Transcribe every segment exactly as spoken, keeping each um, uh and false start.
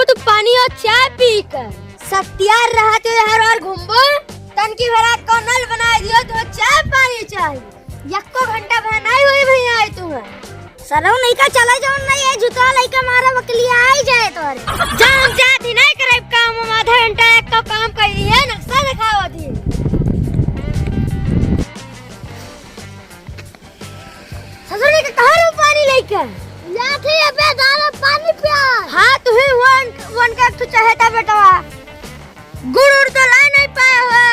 तू पानी और चाय पी कर सत्यार रहा तो यार और घूमबो। तनकी भरा को नल बनाए दियो तो चाय पानी चाही। यक्को घंटा भर नाई होई भैया आई तुम्हें। सरऊ नहीं का चला जाओ ना, ये जुतवा लइका मारा बकलिया आई जाए तोरे। जान जात ही नहीं करे काम, हम आधा घंटा एक का काम कर लिए नक्शा दिखावा दिए। ससुर ने कहा रे पानी लेके? जात ही अबे दादा पानी पिया। हाँ, तू ही वन, वन का तू चाहे था बेटवा। गुड़ उड़ तो ला नहीं पाया हुआ।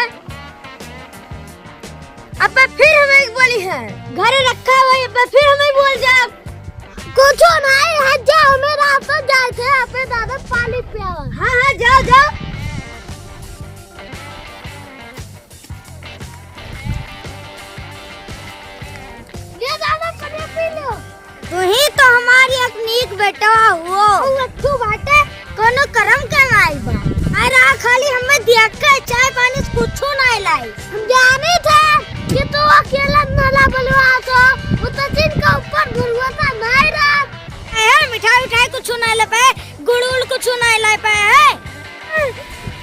अब्बे फिर हमें बोली है। घरे रखा हुआ है, अब्बे फिर हमें बोल जा। कुछ नहीं है, जाओ, मेरा आप तो जाए थे, अपने दादा पानी पिया। हाँ, हाँ, जाओ, जाओ। ये दादा, पनिया पी लो। तू ही तो हमारी एक नीक बेटवा हुओ। तू बाटे कोनो करम के नाई बा। अरे आ खाली हमें दिया के चाय पानी से कुछो नाई लाई। हम जाने थे कि तू अकेला नाला बलवा तो वो सचिन का ऊपर भरवसा नाई रहा। ए, मिठाई उठाई कुछो नाई ले पाए, गुड़ उड़ कुछो नाई लाई पाए है।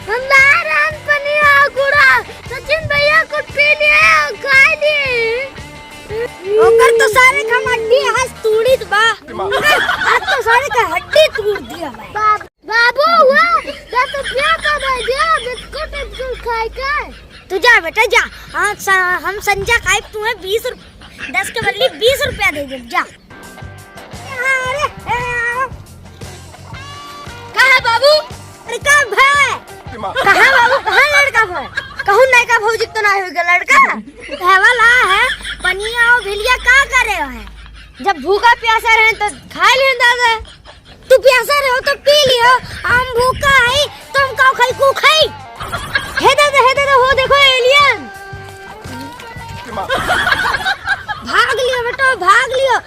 हम ला रहन पनिया गुड़ा, सचिन भैया कुछ पी लिए और खा लिए। ओकर तो सारे का हड्डी आज तूड़ित बा। आज तो सारे का हड्डी तूड़ दिया मैं। बाबू हुआ, दस रुपया तो दे दिया, बिस्कुट बिस्कुट खाए के। तू जा बेटा जा, हाँ, स-, हम संजा खाए तुम्हें बीस रुप-, दस के बदले बीस रुपया दे दे, जा। अरे, अरे, कहाँ बाबू? लड़का भाई। कहाँ बाबू, कहाँ लड़का भाई? कहूँ नयका भौजी तो ना होइगा लड़का? कहवाला है, पनिया और भिलिया का करे है? जब भूखा प्यासा रहे तो खाए लिए दादा। तू प्यासा रहो तो पी लियो, हम भूखा है तो हम का खाई को खाई। हे दादा, हे दादा, हो देखो alien। भाग लियो बेटो, भाग लियो।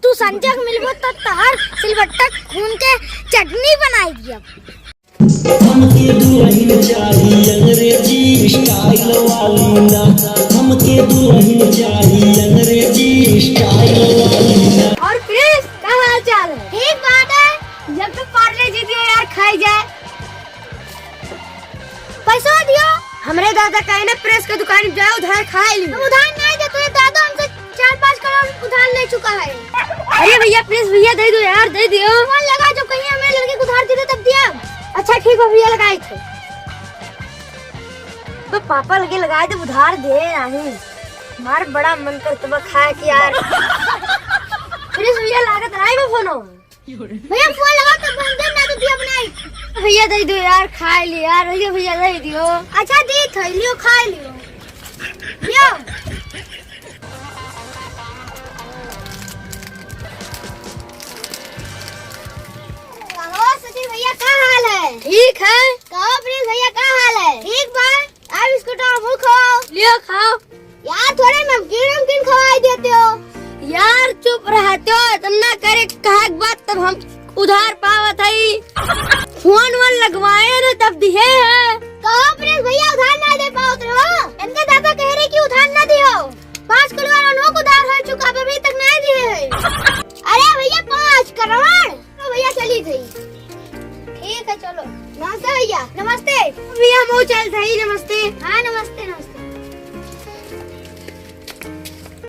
तू संजय के मिलबो तो तहर सिलबट्टा खून के चटनी बनाई दिया। हमके दुल्हन चाही अंग्रेजी style वाली ना, हमके दुल्हन चाही अंग्रेजी style वाली ना। और प्रिंस, का हाल चाल है? ठीक बात है। जब तो पार्ले जी दियो यार, खाई जाए। पैसा दियो। हमरे दादा कहे ना, प्रेस के दुकान जाओ, उधार खाए ली। हम उधार नहीं देते, दादा हमसे चार पाँच करोड़ उधार ले चुका है। अरे भैया, प्रेस भैया दे दो यार, दे दियो। फोन लगा, जो कहीं हमें लड़के को उधार दे दे, तब दिया। अच्छा ठीक है भैया, लगाए थे। बे पापा लगे लगाए थे, उधार दे नहीं। मार बड़ा मन करत बा खाए के यार। प्रेस भैया लागत नहीं बा फोनो। भैया फोन लगा तो बंद कर, ना तो दिया बनाई। भैया दे दो यार, खाए ली यार, भैया, भैया दे दियो। अच्छा दी थैलियो खाए लियो। लियो। कहो सचिन भैया का हाल है? ठीक है। कहो प्रिंस भैया का हाल है? ठीक बा। आ बिस्कुट मुँह खाओ। लियो खाओ। यार थोड़े नमकीन नमकीन खवाई देते हो। यार चुप रहते हो, इतना करे कहा के बात तब हम उधार पावत हई। फोन वोन लगवाए रहे तब दिए है। कहो प्रिंस भैया उधार ना दे पावत रहो। इनका दादा कह रहे कि उधार ना दियो। पाँच किलो वाला नोक उधार हो चुका, अभी तक नहीं दिए है। अरे भैया पाँच करोड़। तो भैया चली गई। ठीक है चलो। नमस्ते भैया। नमस्ते। भैया हम चल रही, नमस्ते। हाँ नमस्ते।